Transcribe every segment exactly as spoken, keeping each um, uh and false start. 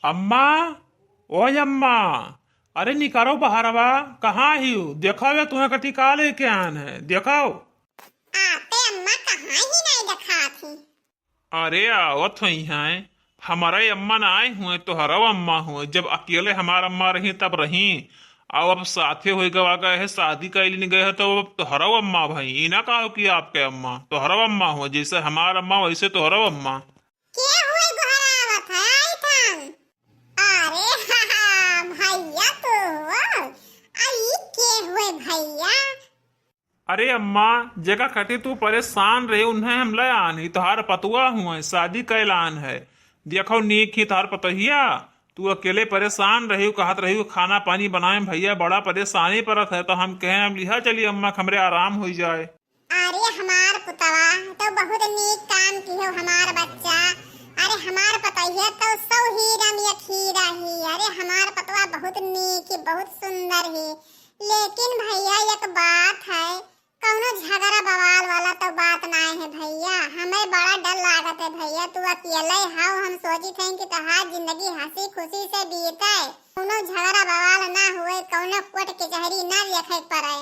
अम्मा, ओए अम्मा, अरे निकरो बहरवा, कहाँ हियो? देखो ये तुम्हें कटी का लेके आन है, देखो। आते अम्मा कहाँ ही नहीं देखात ही। अरे आवत हुई हैं, हमारा अम्मा ना आई हुए, तोहरा अम्मा हुए। जब अकेले हमार अम्मा रही तब रही, और अब साथे होई गवा गए है, शादी कैलिन गए है, तो अब तोहरा अम्मा भई। ई ना कहो कि आपके अम्मा, तोहरा अम्मा हुए। जैसे हमार अम्मा वैसे तोहरा अम्मा। के हुए गोहरावत है? आई थन। अरे भैया तो हुआ। आ ई के हुए भैया? अरे अम्मा, जेका खातिर तू परेशान रहे, उन्हें हम ले आन ही। तोहार पतुआ हुए, शादी कैलान है। देखो नीक ही तोहार पतोहिया, तू अकेले परेशान रही, कहत रही खाना पानी बनाए में भैया बड़ा परेशानी पड़त है, तो हम कहे हम लिहा चली अम्मा, हमरे आराम हो जाए। अरे हमार पुतवा, तो बहुत नीक काम किहो हमार बच्चा। अरे हमार पतोहिया तो सौ हीरा में एक हीरा ही। अरे हमार पतवा बहुत नीक ही, बहुत सुंदर ही। लेकिन भैया एक बात है, कौनो झगड़ा बवाल वाला तो बात ना है भैया। हमें बड़ा डर लागत है भैया, तू अकेले हाउ, हम सोचित हैं कि तोहार जिंदगी हंसी खुशी से बीते, कौनो झगड़ा बवाल ना हुए, कौनो कोर्ट कचहरी ना देखे पड़े।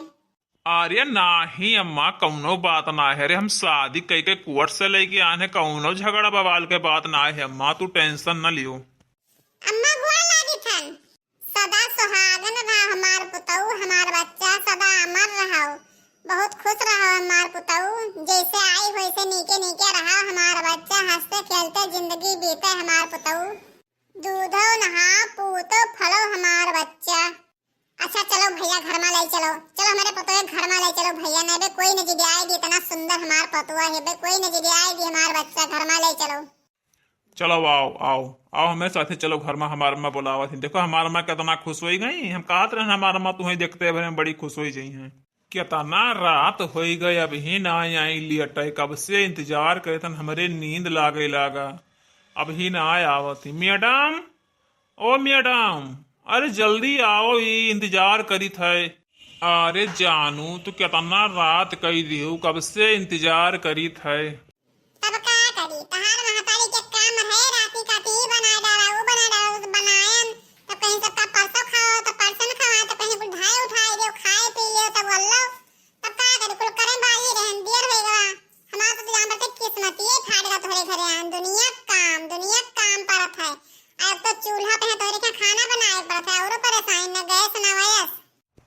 अरे नाही अम्मा, कौनो बात ना है रे, हम शादी कई के कोर्ट से लेके आन है, कौनो झगड़ा बवाल के बात ना है अम्मा, तू टेंशन न लियो। अम्मा गोड़ लागी थन। सदा सुहागन रहा हमार पुतऊ, हमार बच्चा सदा अमर रहो, बहुत खुश रहो हमार पुतऊ, जैसे आई वैसे नीके नीके रहो हमार बच्चा, हंसते खेलते जिंदगी बीते हमार पुतऊ, दूधो नहा पूतो फलो हमार बच्चा। अच्छा चलो भैया घर में ले चलो, चलो हमारे पतोह घर में ले चलो भैया, नहीं बे कोई न जिदियाएगी, इतना सुंदर हमार पतुआ है बे, कोई न जिदियाएगी हमार बच्चा, घर में ले चलो। चलो आओ आओ आओ हमारे साथे चलो घर में, हमार अम्मा बुलावत ही। देखो हमार अम्मा कितना खुश हो गई, हम कहत रहे हमार अम्मा तुम्हें देखते भरे में बड़ी खुश हो गई हैं। कितना रात हो गई अभी ना आई, लेटे कब से इंतजार करे थन, हमरे नींद लागे लागा, अभी ना आवत ही। मैडम, ओ मैडम, अरे जल्दी आओ, ई इंतजार करित है। अरे जानू, तू कितना रात कई दिहू, कब से इंतजार करित है। तब का करी, तहार महतारी के काम है, राती का टी बना डाला, ऊ बना डाला, ऊ बनायन, तब कहीं सबका परसों खाओ, तब परसन खावा, तब कहीं कुल धाए उठाए दो, खाए पी लियो, तब वल्लो, तब का करी, कुल करे बाजी रहन, दियर हो गवा। हमार तो जान बटे किस्मतिये फाड़ गवा तोहरे घरे आन, दुनिया काम, दुनिया काम परत है। अब तो चूल्हा पे है, तोहरे के खाना बनाए पड़त है, औरो परेशान, न गैस न वैस।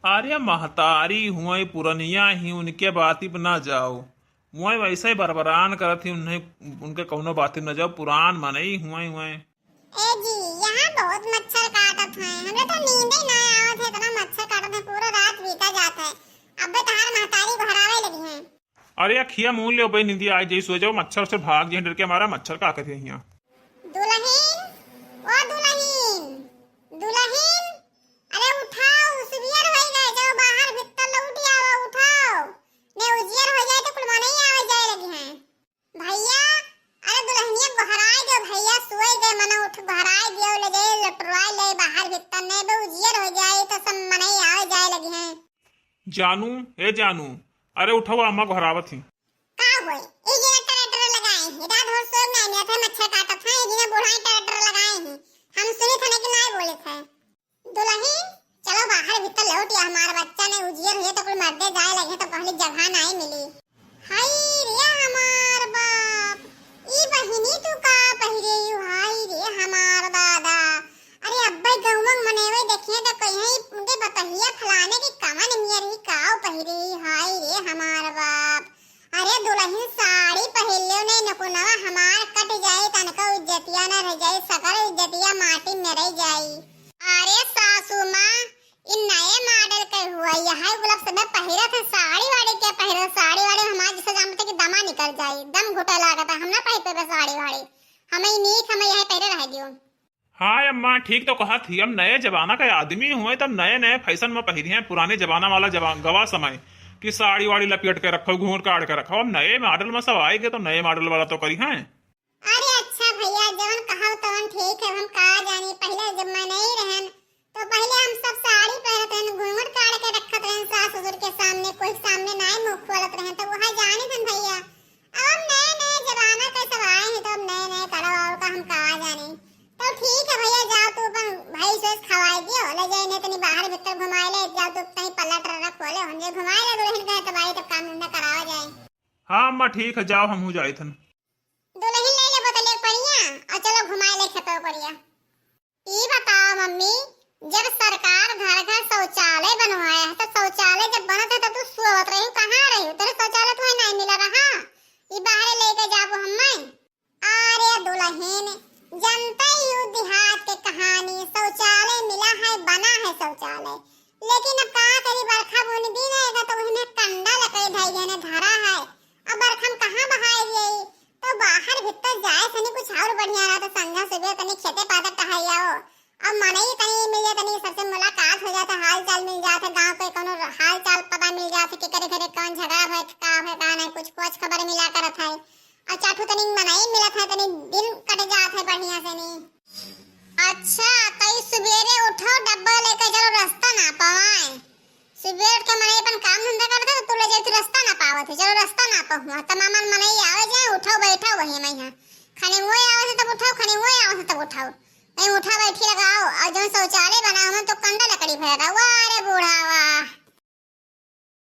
अरे महतारी हुए पुरनिया ही, उनके बाती पे ना जाओ। मुए वैसे ही बरबरान करत ही, उन्हें, उनके कौनो बाती पे ना जाओ, पुरान मनई हुए हुए। ए जी, यहाँ बहुत मच्छर काटत हैं, हमरे तो नींदे ना आवत है, इतना मच्छर काटत है, पूरा रात बीता जात है। अबे तहार महतारी गोहरावे लगी हैं। अरे अखिया मून ले बे, निंदिया आई जाई, सो जाओ, मच्छर से भाग जाए, डर के मारा मच्छर का करते हैं यहाँ। दुलहिन, ओ दुलहिन, दुलहिन, अरे उठाओ, सुबियर होई गए, जाओ बाहर भीतर लौट आओ, उठाओ, ने उजियर हो जाए तो कुल मनई आवे जाए लगी हैं। भैया, अरे दुलहिनिया गोहराए दियो भैया, सोए गए, मना उठ गोहराए दियो, ले जाए लटुराए ले बाहर भीतर, ने बे उजियर हो जाए तो सब मनई आवे जाए लगी हैं। जानू, ए जानू, अरे उठवा, अम्मा गोहरावत ही। का होए? ई जेना टरटर लगाए ही, रात भर सोए में आने थे, मच्छर काटत है, ई जेना बूढ़ा टरटर लगाए ही। हम सुनी थे ना कि नाय बोले थे। दुलहिन, चलो बाहर भीतर लौट या, हमार बच्चा ने उजियर हुए तो कुल मर्दे जाए लगे तो पहली जगह नाय मिली। हाय रे हमार बाप, ई बहिनी तू का पहिरे यू? हाय रे हमार दादा, अरे अब्बे गौमंग मनेवे देखिए तो कहीं उनके बतहिया फलाने के कमन नियर ही काव पहिरे ही। हाय रे हमार बाप, अरे दुलहिन साड़ी पहिर लेव नहीं नकुनवा हमार कट जाई, तनको इज्जतिया न रह जाई, सकल इज्जतिया माटी में रह जाई। अरे सासू माँ, इ नए मॉडल के हुआ, यह गुलाब समय पहिरत है, साड़ी वाड़ी के पहिरे, साड़ी वाड़ी हमार जैसे जानते कि दमा निकल जाई, दम घुटे लागत है, हम ना पहिर पेबे साड़ी वाड़ी, हमें नीक, हमें यही पहिरे रह दियो। हाँ अम्मा, ठीक तो कहत ही, अब नए जमाना के आदमी हुए, तब नए नए फैशन में पहिरी हैं, पुराने जमाना वाला जमा-, गवा समय कि साड़ी वाड़ी लपेट के रखो, घूंघट काढ़ के रखो। अब नए मॉडल में सब आएगे तो नए मॉडल वाला तो करी हैं। अरे अच्छा भैया, जवन कहव तवन ठीक है, हम का जानी, पहले जब मैं नहीं रहन तो पहले हम सब साड़ी पहनत रहन, घूंघट काढ़ के रखत रहन सास ससुर के सामने, कोई के सामने नाय मुंह खोलत रहन, तो वह जानी थन भैया। अब नए नए जमाना के सब आए हैं, तो अब नए नए करो और का हम का जाने। तो ठीक है भैया, जाओ जाए, नहीं तनी बाहर भीतर घुमाए ले, जाओ तू तनी पल्ला ट्रक खोले, हम जे घुमाए ले दुल्हन कहे, तब आई, तब काम धंधा करावा जाए। हाँ अम्मा, ठीक है, जाओ, हमहू जाइत हन। दुल्हन ले ले बोतल एक पनिया और चलो घुमाए ले खेतों परिया। ई बताओ मम्मी, जब सरकार घर घर शौचालय बनवाए है, तो शौचालय जब बनत है, तब तू सोवत रही, कहाँ रही? तेरे शौचालय तुम्हें नहीं मिला रहा, ई बाहरे लेके जाबो हम्मे। अरे दुल्हन, जनते ही हो देहात के कहानी, शौचालय मिला है, बना है शौचालय, लेकिन अब का करी, बरखा बुन भी नहीं है, तो वही में कंडा लकड़ी धई गए ने धरा है। अब बरखा में कहाँ बहाए जाई? तो बाहर भीतर जाए से नहीं कुछ और बढ़िया रहा, तो संझा सुबह तनी खेते पादर टहल आओ। अब मनई तनी मिल जाए, तनी सबसे मुलाकात हो जात है, हाल चाल मिल जात है, गाँव के कोनो हाल चाल पता मिल जात है कि करे घरे कौन झगड़ा भय, का है, का नहीं, कुछ खोज खबर मिला करत है। और चाठू तनी मनई मिलत है, तनी दिन कट जात है बढ़िया से नी। अच्छा, तो ई सुबेरे उठो, डब्बा लेके चलो, रास्ता ना पावाए। सुबेर के मनई अपन काम धंधा करत है, तो तू ले जाए, तू रास्ता ना पावत है, चलो रास्ता ना पाहुआ। तमामन मनई आवे जाए, उठो बैठो वही में यहाँ। खने वो आवे से तब उठाओ, खने वो आवे से तब उठाओ। नहीं उठा बैठी लगाओ, और जौन शौचालय बना हुआ तो कंडा लकड़ी भरा था। वाह रे बूढ़ा वाह।